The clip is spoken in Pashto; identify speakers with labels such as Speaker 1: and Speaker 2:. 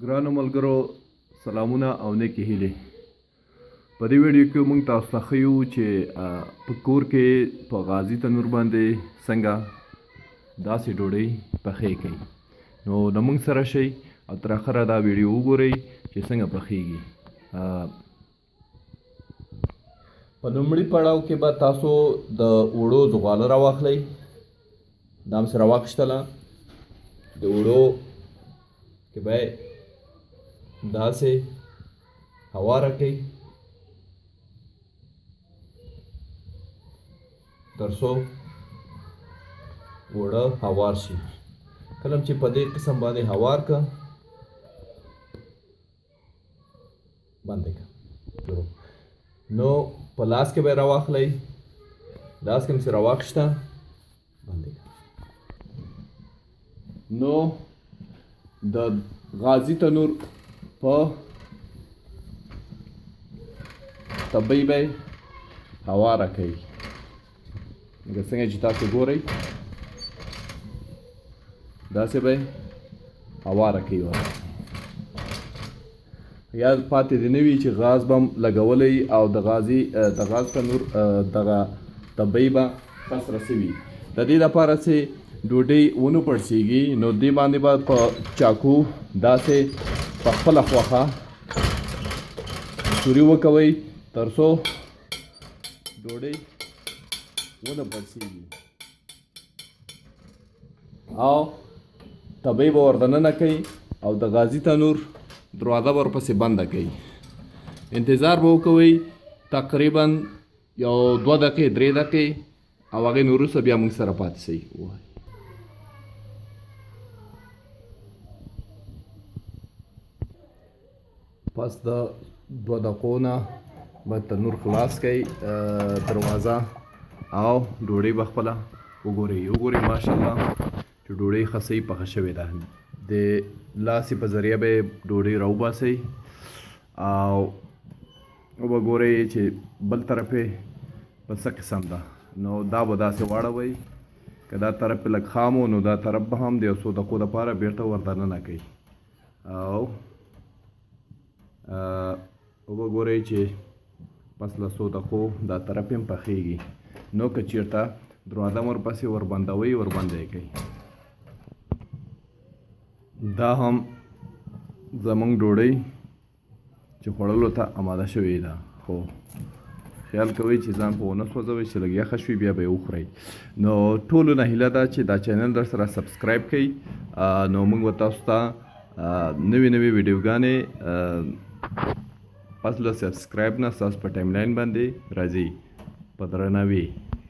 Speaker 1: ګرانو ملګرو سلامونه او نیکې هیلې. په دې ویډیو کې موږ تاسو ته ښیو چې په کور کې په غازي تنور باندې څنګه داسې ډوډۍ پخې کوي. نو له موږ سره شئ او تر اخره دا ویډیو وګورئ چې څنګه پخېږي. په لومړي پړاو کې به تاسو د اوړو زغاله راواخلئ، دا هم سره واخیستله. د اوړو کې به داسې هواره کړئ تر څو اوړه هوار شي. کله چې په دې قسم باندې هوار که باندې که نو په لاس کې به یې راواخلئ، لاس کې مې چې راواخیسته باندې که. نو د غازي تنور په تبۍ به یې هواره کوي، لکه څنګه چې تاسو ګورئ داسې به یې هواره کوي. ورته یاد پاتې دې نه وي چې غاز به هم لګولی او د غازي د غاز تنور دغه تبۍ به کسره سوي. د دې لپاره چې ډوډۍ ونه پړسیږي نو دې باندې به په چاکو داسې په خپله خوښه سوري وکوئ تر څو ډوډۍ ونه پړسیږي او تبۍ به وردننه کوي او د غازي تنور دروازه به ورپسې بنده کوي. انتظار به وکوئ تقریبا یو 2 دقیقې 3 دقیقې او هغې نه وروسته بیا موږ سره پاتې شئ. پس د 2 دقیقو نه به تنور خلاص کړئ دروازه او ډوډۍ به خپله وګورئ. وګورئ ماشاءالله چې ډوډۍ ښه صحیح پخه شوې ده. د لاسې په ذریعه به یې ډوډۍ راوباسئ او وبه ګورئ چې بل طرف یې په څه قسم ده. نو دا به داسې واړوئ، که دا طرف یې لږ خام و نو دا طرف به هم د یو څو دقیقو دپاره بېرته وردننه کوي او وبه ګورئ چې پس له څو دقیقو دا طرف یې هم پخېږي. نو که چېرته دروازه مو ورپسې وربندوئ وربنده یې کوئ. دا هم زمونږ ډوډۍ چې خوړلو ته اماده شوې ده، خو خیال کوئ چې ځان په ونه سوځوئ چې لږ یخه شوي بیا به یې وخورئ. نو ټولو نه هیله ده چې دا چینل در سره سبسکرایب کړئ، نو موږ به تاسو ته نوې نوې ویډیوګانې پس له سبسکرایب نه ستاسو په ټایم لاین باندې راځي. په درناوي.